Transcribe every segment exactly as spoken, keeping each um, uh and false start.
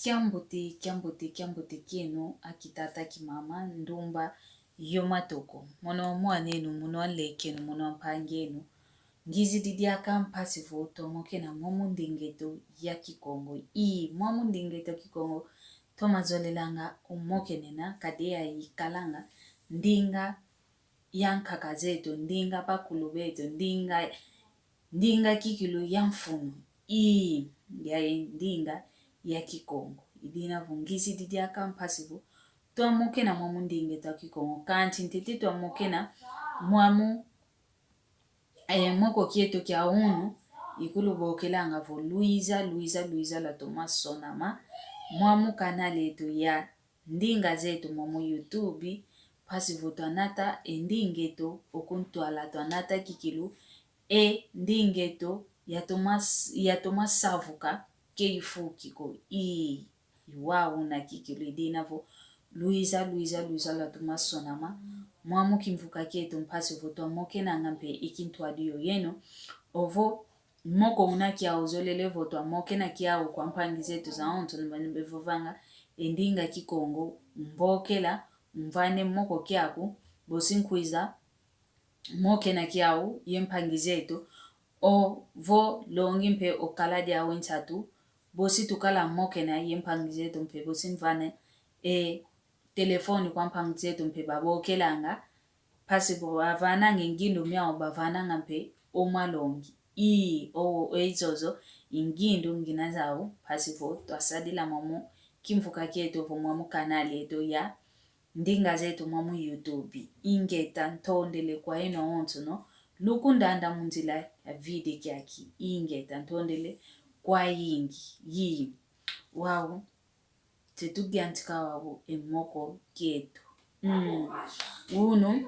Kiambote, kiambote, kiambote kieno, akitata, akimama, ndumba, yo matoko. Mono wa mwan'enu, mono wa nlek'enu, mono wa mpangi'enu. Ngizidi diaka mpasi vo twamokena mwamu ndinga eto ya Kikongo. Ii, mwamu ndinga eto ya Kikongo, twamazolelanga omokenena, kadi ya ikalanga ndinga ya nkaka zeto, ndinga bakulu beto, ndinga, ndinga kikilu ya mfunu. Ii, ya ndinga ya Kikongo. I dina vo ngizidi diaka mpasi vo twamokena mwamu ndinga eto ya Kikongo. Kansi ntete twamokena mwamu, eh, moko kieto kia unu, ikulubokelanga vo lwiza, lwiza, lwiza lwatoma sonama mwamu kanali eto ya ndinga zeto mwamu YouTube, mpasi vo twanata e ndinga eto o kuntwala, twanata kikilu e ndinga eto yatoma s-, yatoma savuka, ke ifuki ko. Ii, i wau una kikilu. I dina vo lwiza, lwiza, lwiza lwatoma sonama mwamu kimvuka kieto, mpasi vo twamokenanga mpe e kintwadi yo yeno. Ovo moko una kiau, zolele vo twamokena kiau kwa mpangi zeto zawonso, ni bani bevovanga e ndinga Kikongo, mbokela, mvane moko kiaku, bosi nkwiza mokena kiau ye mpangi zeto. Ovo longi mpe okala diau e nsatu, bosi tukala mokena ye mpangi zeto mpe, bosi mvane e telefoni kwa mpangi zeto mpe babokelanga, mpasi vo bavananga e ngindu miau, bavananga mpe o malongi. Ii, o, o, e zozo i ngindu ngina zau, mpasi vo twasadila mwamu kimvuka kieto, vo mwamu kanali eto ya ndinga zeto mwamu YouTube. Ingeta, ntondele kwa yeno awonsono lukundanda mu nzila ya video kiaki. Ingeta, ntondele kwayingi. Ii, wau, se tugiantika wau e moko kieto. Mm. Unu,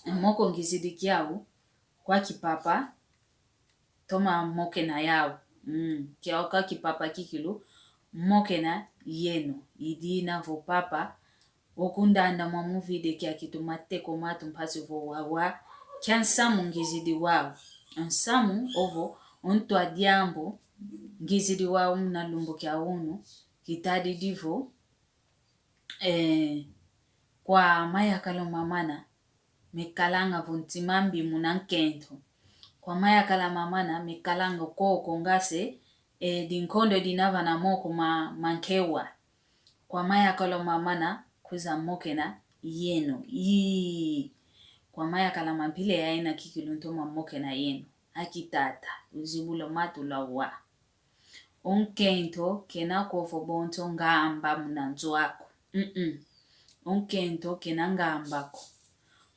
e moko ngizidi kiau kwa kipapa, toma mokena yau. Mm. Kiau kwa kipapa kikilu, mokena yeno. I dina vo papa, o kundanda mwamu video kiaki, toma teko matu mpasi vo wawa, kia nsamu ngizidi wau. Nsamu ovo, o ntwadi ambu ngizidi wau muna lumbu kia unu, kitadidi vo, eh, kwa mayakala mamana, mekalanga vo ntima mbi muna nkento. Kwa mayakala mamana, mekalanga koko ngase, eh, dinkondo dinavana moko ma, ma nkewa. Kwa mayakala mamana, kwiza mokena yeno. Ii. Kwa mayakala mampila ya ina kikilu ntoma mokena yeno. Akitata, luzibula matu lwawa. O nkento kena ko vo bonso ngamba muna nzo aku. Mm-mm. O nkento kena ngamba ko.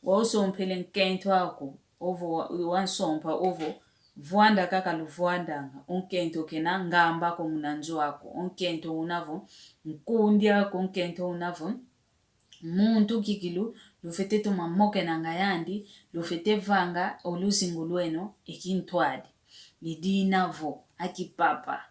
Wau osompele nkento aku, ovo wa, wansompa ovo, vwanda kaka luvwandanga. O nkento kena ngamba ko muna nzo aku. O nkento una vo nkundi aku, o nkento una vo muntu kikilu lufwete toma mokenanga yandi, lufwete vanga o luzingu lweno e kintwadi. I dina vo, akipapa,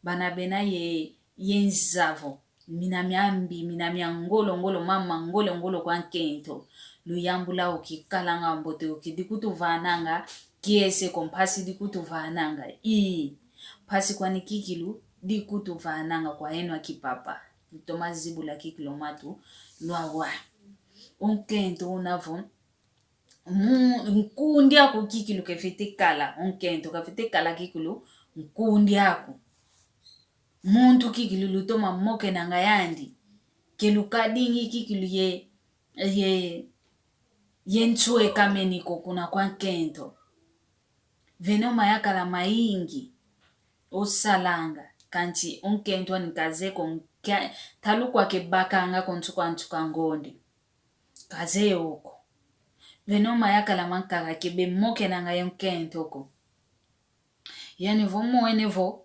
bana bena ye, ye nza vo, mina miambi, mina mia ngolo ngolo, mama ngolo ngolo kwa nkento. Luyambula oki, kalanga mbote oki, dikutuvananga kiese ko, mpasi dikutuvananga. Ii, mpasi kwani kikilu dikutuvananga kwa yeno akipapa. Ntoma zibula kikilu matu lwawa. O nkento una vo, mu, nkundi aku kikilu kefwete kala, o nkento kafwete kala kikilu nkundi aku. Muntu kikilu lutoma mokenanga yandi, ke lukadingi kikilu ye, ye, ye nswekameni ko kuna kwa nkento. Vena o mayakala mayingi osalanga, kansi o nkento ani kazeye ko, nkia, talu kwa kebakanga ko nsuka nsuka ngonde. Kazeye ko ko. Vena o mayakala mankaka kebemokenanga ye nkento ko. Yani vo mwene vo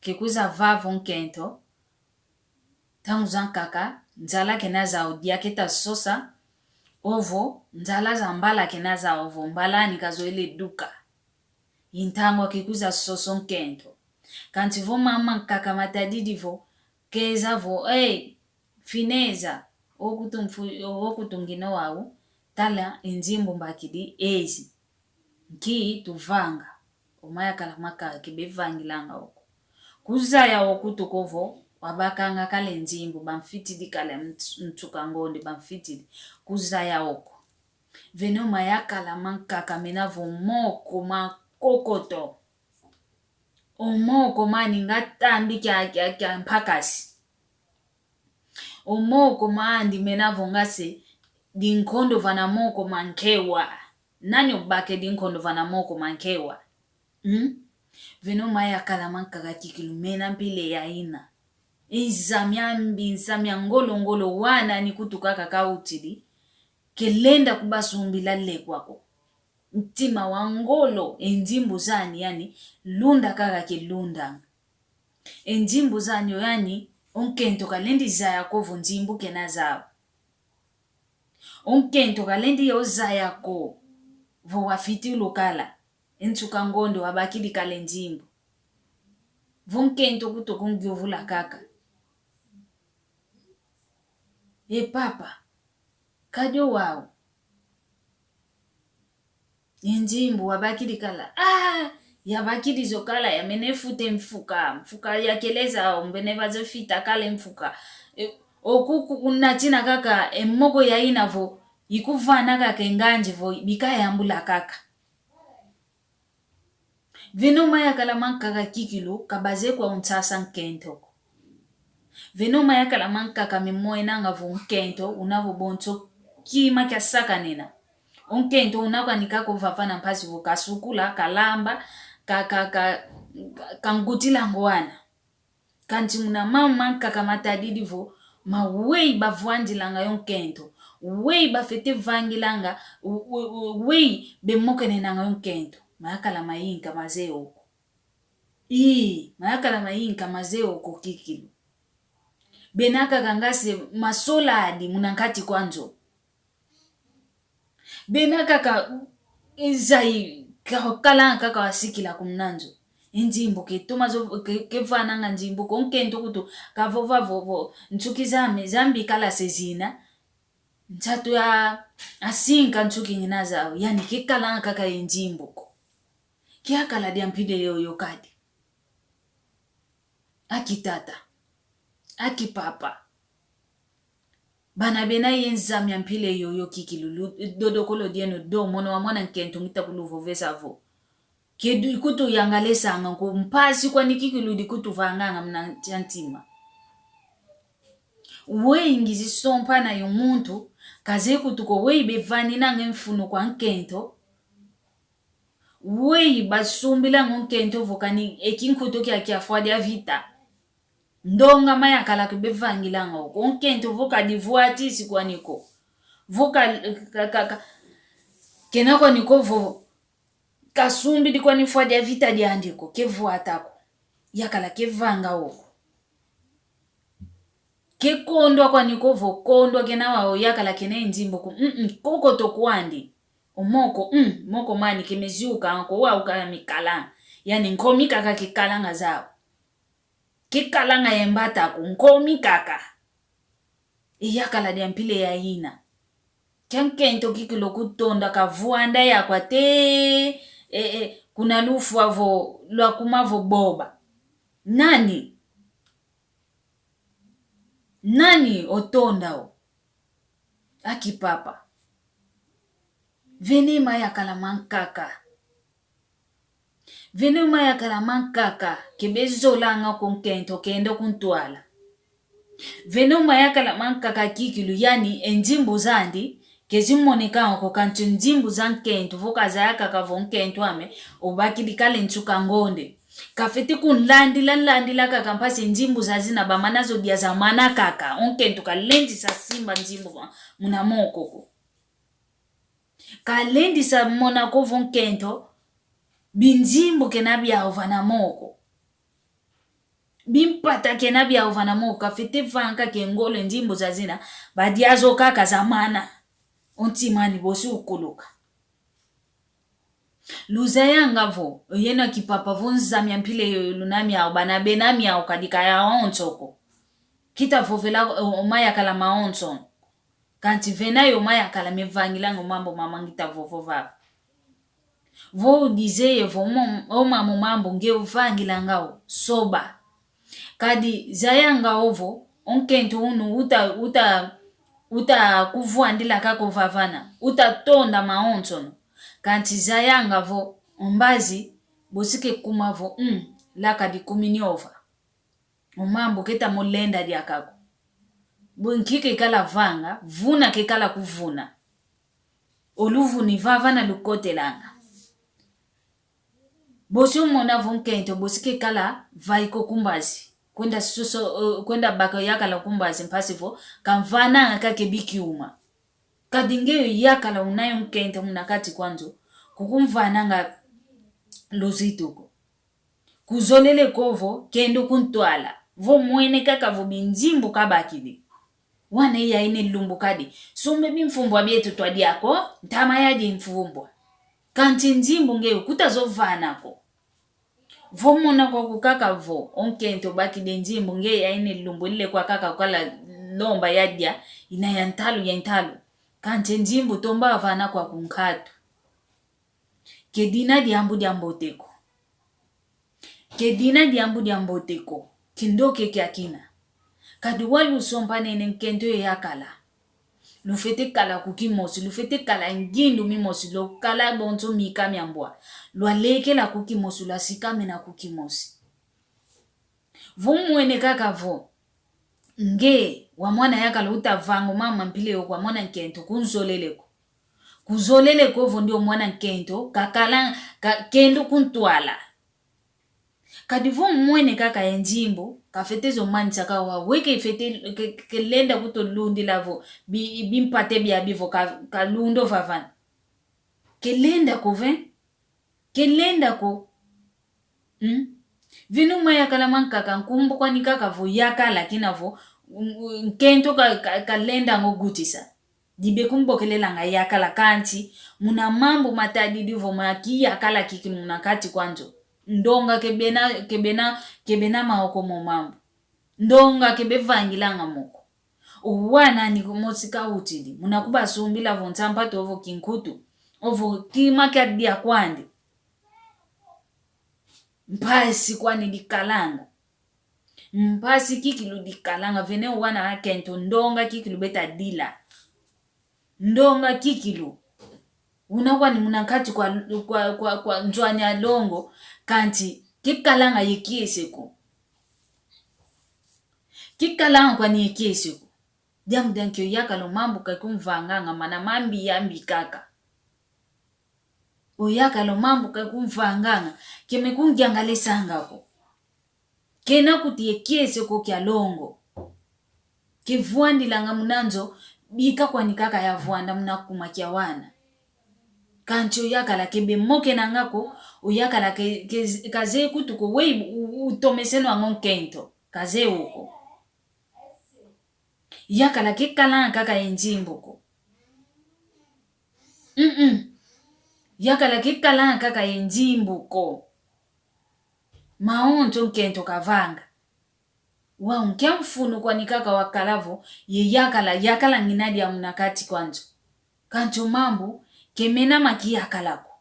kekwiza vava o nkento, ntangu zankaka, nzala kena zau dia keta sosa, ovo nzala za mbala kena zau, ovo mbala ani kazoele duka. I ntangu akekwiza sosa o nkento. Kansi vo mama nkaka matadidi vo, keza vo, ei, fineza, o kutu mfu-, o kutu ngina wau, tala e nzimbu mbakidi ezi. Nki tuvanga? O mayakala makaka kebevangilanga o ko. Kuzaya o kutu ko vo, Wabakanga kala e nzimbu, bamfitidi kala mt-, nsuka ngonde, bamfitidi kuzaya oko. Veno mayakala mankaka mena vo moko makokoto. O moko mani nga tambi kia, kia, kia mpakasi. O moko mandi mena vo nga se dinkondo vana moko ma nkewa. Nani obake dinkondo vana moko ma nkewa? Hmm? Veno mayakala mankaka kikilu mena mpila ya ina. E nza miambi, nza mia ngolo ngolo, wana ni kutu kaka kautidi, kelenda kubasumbila lekwa ko. Ntima wa ngolo, e nzimbu zani yani, lunda kaka kelundanga. E nzimbu zani o yani, o nkento kalendi zaya ko vo nzimbu kena zau. O nkento kalendi yo zaya ko vo wafiti ulukala, e nsuka ngonde wabakidi kala e nzimbu. Vo nkento kutu kungyuvula kaka: E papa, kadi o wau? E nzimbu wabakidi kala. Ah! Yabakidi zo kala, yamene fute mfuka, mfuka yakele zau, mbene bazo fita kala e mfuka. E, oku ku-, kunatina kaka e moko ya ina vo, ikuvana kaka e nganji vo, bika yambula kaka. Veno mayakala mankaka kikilu, ka bazeye kwa unsasa nkento ko. Veno mayakala mankaka memwenanga vo nkento una vo bonso kima kia sakanena. O nkento una kwani kaka ovava na mpasi vo kasukula, kalamba, ka, ka, ka, kangutila ngwana. Kansi muna mama mankaka matadidi vo, maweyi bavwandilanga yo nkento, weyi bafete vangilanga, u-, u-, u-, weyi bemokenenanga yo nkento. Mayakala mayinka mazeye oko. Ii, mayakala mayinka mazeye oko kikilu. Bena kaka nga se masoladi muna nkati kwa nzo. Bena kaka, e, zayi, ka-, kalanga kaka wasikila kumuna nzo. E nzimbu ketoma zo, ke-, kevananga nzimbu ko, nkento kutu kavova vo, vo, nsuki zame, zambi kala se zina. Nsatu ya, asinka nsuki ngina zau, yani kekalanga kaka e nzimbu ko. Kiakala dia mpila yoyo kadi. Aki tata. Aki papa. Bana bena ye nza mia mpila yoyo kikilu, dodokolo dieno do, mono wamona nkento ngita kuluvovesa vo. Ke dikutu yangalesanga ko, mpasi kwani kikilu dikutu vanganga muna nsi a ntima. Weyi ngizi sompana yo muntu, kazeye kutu ko weyi bevaninanga e mfunu kwa nkento, weyi basumbilanga o nkento vo kani e kinkutu kia, kia fwa dia vita. Ndonga mayakala ke bevangilanga oko. O nkento vo kadivwatisi kwani ko. Vo ka, ka, ka, ka, kena kwani ko vo kasumbidi kwani fwa dia vita diandi ko. Kevwata ko. Yakala kevanga oko. Kekondwa kwani ko vo kondwa kena wau yakala kena e nzimbu ko. Mm-mm, kokoto kwandi. O moko, mm, moko mani kemeziukanga ko wau kala mikala. Yani nkomi kaka kekalanga zau. Kekalanga ye mbata ko, nkomi kaka. E yakala dia mpila ya ina. Kia nkento kikilu kutonda kavwanda yakwa te, e, e, kuna lufwa vo, lwakuma vo boba. Nani? Nani otonda o? Aki papa. Vene mayakala mankaka. Vene mayakala mankaka, ke bezolanga ko nkento kenda kuntwala. Vene mayakala mankaka kikilu, yani e nzimbu zandi, ke zimonekanga ko kansi nzimbu za nkento, vo kazaya kaka vo nkento ame, obakidi kala e nsuka ngonde. Kafeti kunlandila, nlandila kaka mpasi nzimbu zazina bamana zo dia zamana kaka. O nkento kalendisa simba nzimbu va-, muna moko ko. Kalendisa mona ko vo nkento, binzimbu kena biau vana moko. Bimpata kena biau vana moko, kafeti vanga ke ngolo nzimbu zazina, badia zo kaka zamana. O ntima ani bosi ukuluka. Luzayanga vo, oyeno aki papa vo nza mia mpila yoyo luna miau, bana bena miau kadi ka yawonso ko. Kita vovela o, o mayakala mawonso. Kansi vena yo mayakala mevangilanga o mambu mama ngita vovo vava. Vo udizeye vo mo-, o mamo mambu nge uvangilanga o, soba. Kadi zayanga ovo, o nkento unu uta, uta, uta kuvwandila kaka ovavana, uta tonda mawonsono. Kansi zayanga vo, o mbazi, bosi kekuma vo, mm, laka dikumini ova. O mambu keta mo lenda diaka ko. Bo nki kekala vanga, vuna kekala kuvuna. O luvuni vavana lukotelanga. Bosi omona vo nkento, bosi kekala vaiko ku mbazi. Kwenda soso, eh, kwenda baka yakala ku mbazi mpasi vo, kamvananga kaka e bikiuma. Kadi nge yakala unayo nkento muna kati kwa nzo, kukumvananga luzitu ko. Kuzolele ko vo, kendo kuntwala. Vo mwene kaka vo binzimbu kabakidi. Wana yayi ne lumbu kadi. Sumbe bimfumbwa bieto twadia ko, ntama yadi mfumbwa. Kansi nzimbu nge kuta zovana ko. Vo mona kwaku kaka vo, o nkento bakidi nzimbu nge yayi ne lumbu lile kwa kaka kala lomba yadia, ina ya ntalu, ya ntalu. Kansi nzimbu tomba vana kwaku nkatu. Ke dina diambu diambote ko. Ke dina diambu diambote ko. Kindo ke kiakina. Kadi walusompanene nkento yo yakala. Lufwete kala ku kimosi, lufwete kala ngindu mimosi, lukala bonso mika miambwa. Lwalekela ku kimosi, lwasikamena ku kimosi. Vo mwene kaka vo, nge, wa mwana yakala uta vanga o mama mpila yo kwa mwana nkento, kunzolele ko. Kuzolele ko vo ndio mwana nkento, kakala, ka, kendo kuntwala. Kadi vo mwene kaka ye nzimbu, kafwete zo manisa ka wa, we kefwete, ke, kelenda kuto lundila vo, bi, bimpate biabi vo ka, kalunda ovavana. Kelenda ko ve, kelenda ko. Hmm? Vinu mayakala mankaka, nkumbu kwani kaka vo yakala kina vo, mm, nkento ka, ka, kalendanga o gutisa. Dibe kumbokelelanga yakala kansi, muna mambu matadidi vo maki yakala kikilu muna kati kwa nzo. Ndonga kebena, kebena, kebena maoko mo mambu. Ndonga kebevangilanga moko. Owana ni kumosi kautidi, muna kubasumbila vo nsampatu ovo kinkutu, ovo kima kiadia kwandi. Mpasi kwani dikalanga. Mpasi kikilu dikalanga, vene wana akento ndonga kikilu beta dila. Ndonga kikilu. Una kwani muna nkati kwa, kwa, kwa, kwa nzo anya longo, kansi kikalanga ye kiese ko. Kikalanga kwani ye kiese ko. Diambu dia nki oyakala o mambu kakumvanganga, mana mambi yambi kaka. Oyakala o mambu kakumvanganga, keme kungiangalesanga ko. Kena kuti ye kiese ko kia longo. Kevwandilanga muna nzo, bika kwani kaka yavwanda muna kuma kia wana. Kansi oyakala kebe mokenanga ko, oyakala ke, ke, kazeye kutu ko, wei u, u, utomesenwanga o nkento, kazeye uko. Yakala kekalanga kaka ye nzimbu ko. Mm-mm. Yakala kekalanga kaka ye nzimbu ko. Mawonso nkento kavanga. Wau nkia mfunu kwani kaka wakala vo, ye yakala, yakala ngina dia muna kati kwa nzo. Kansi o mambu, kemena maki yakala ko.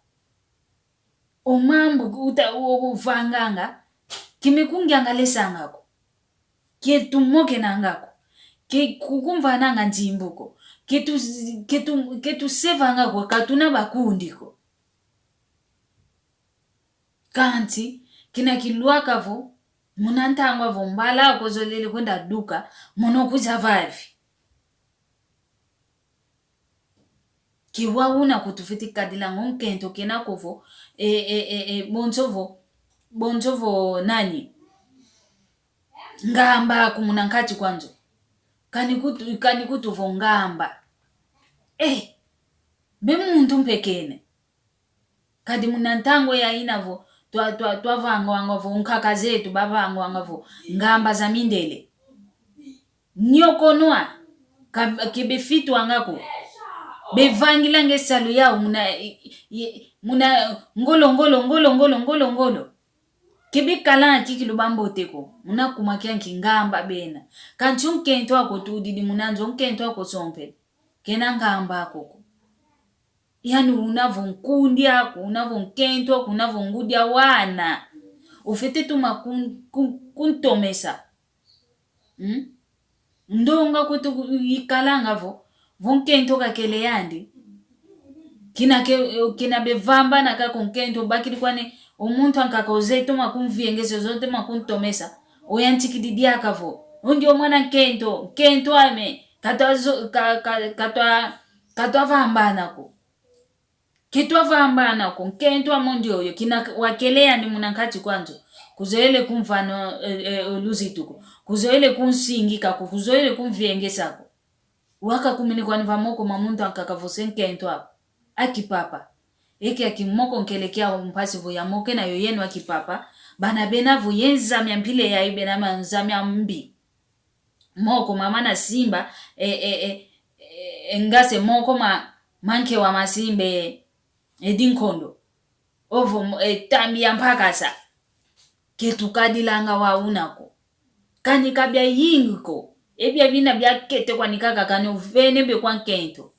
O mambu uta, o, o vanganga, keme kungiangalesanga ko. Ketumokenanga ko. Ke kukumvananga nzimbu ko. Ketu, ketu, ketusevanga ko, katuna bakundi ko. Kansi, kina kilwaka vo, muna ntangwa vo, mbala kozolele kwenda duka, mono kuza vavi. Ke wa una kutufwete kadilanga o nkento kena ko vo, e, e, e, e, bonso vo, bonso vo nani? Ngamba aku muna nkati kwa nzo. Kani kutu, kani kutu vo ngamba. Eh, be muntu mpe kene. Kadi muna ntangwa ya ina vo, twa, twa, twavangwanga vo, nkaka zetu bavangwanga vo, ngamba za mindele. Nyokonwa, ka, ke befitwanga ko. Bevangilanga e salu yau muna, i, i, muna ngolo, ngolo, ngolo, ngolo, ngolo, ngolo. Ke bekalanga kikilu bambote ko, muna kuma kia nki ngamba bena. Kansi o nkento aku tudidi muna nzo, o nkento aku sompele. Kena ngamba aku ko. Yani una vo nkundi aku, una vo nkento aku, una vo ngudi a wana. Ufwete tuma kun-, kun-, kuntomesa. Hmm? Ndonga kutu ikalanga vo, vo nkento kakele yandi. Kina ke, kina bevambana kako nkento bakidi kwani, o muntu ankaka ozeye toma kumviengesa, ozeye toma kuntomesa. Oyantikidi diaka vo, o ndio mwana nkento, nkento ame, katwa zo-, ka-, ka-, katwa, katwa vambana ko. Ketwa vambana ko, nkento ame ndioyo, kina wakele yandi muna nkati kwa nzo. Kuzoele kumvana, eh, eh, luzitu ko. Kuzoele kunsingika ko, kuzoele kumviengesa ko. Wakakumini kwani va moko ma muntu ankaka vo se nkento ako. Aki papa. Eki aki moko nkele kiau mpasi vo yamoke na yo yeno aki papa. Bana bena vo ye nzami a mpila yayi bena ma nzami a mbi. Moko ma mana simba, e, e, e, e, ngase moko ma, ma nkewa masimbe, e, dinkondo. Ovo, e, tambi ya mpakasa. Ketukadilanga wa una ko. Kani ka biayingi ko. E bia bina biakete kwani kaka kani ovene be kwa nkento.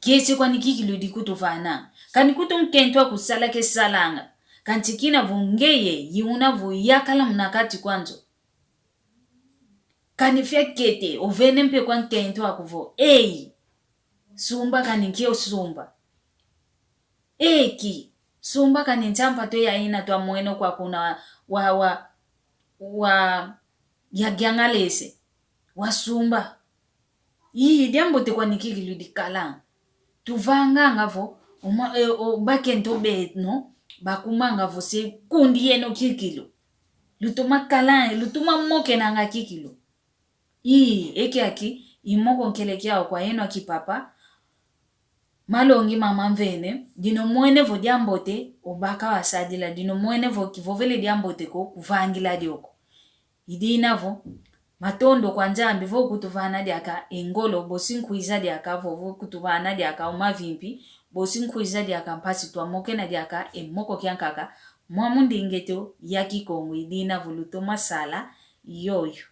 Kiese kwani kikilu di kutuvana. Kani kutu nkento akusala kesalanga. Kanti kina vo ngeye, yi una vo yakala muna kati kwa nzo. Kani fiakete, ovene mpe kwa nkento aku vo, ei, sumba kani nkio sumba. Eki, sumba kani ntampa to ya ina twamwene kwa kuna wa, wa, wa, ya giangalese. Wasumba. Ii, diambote kwani kikilu dikala. Tuvanganga vo, uma, e, o, bakento beno, bakumanga vo se kundi yeno kikilu. Lutoma kala, lutoma mokenanga kikilu. Ii, eki aki, i moko nkele kiau kwa yeno aki papa. Malongi mama mvene, dino mwene vo diambote, obaka wasadila, dino mwene vo kivovele diambote ko, kuvangila dio ko. I dina vo, matondo kwa Nzambi vo kutuvana diaka e ngolo, bosi nkwiza diaka vo, vo kutuvana diaka o mavimpi, bosi nkwiza diaka mpasi twamokena diaka e moko kiankaka, mwa mundingeto ya Kikongo i dina vo lutoma sala, yoyo.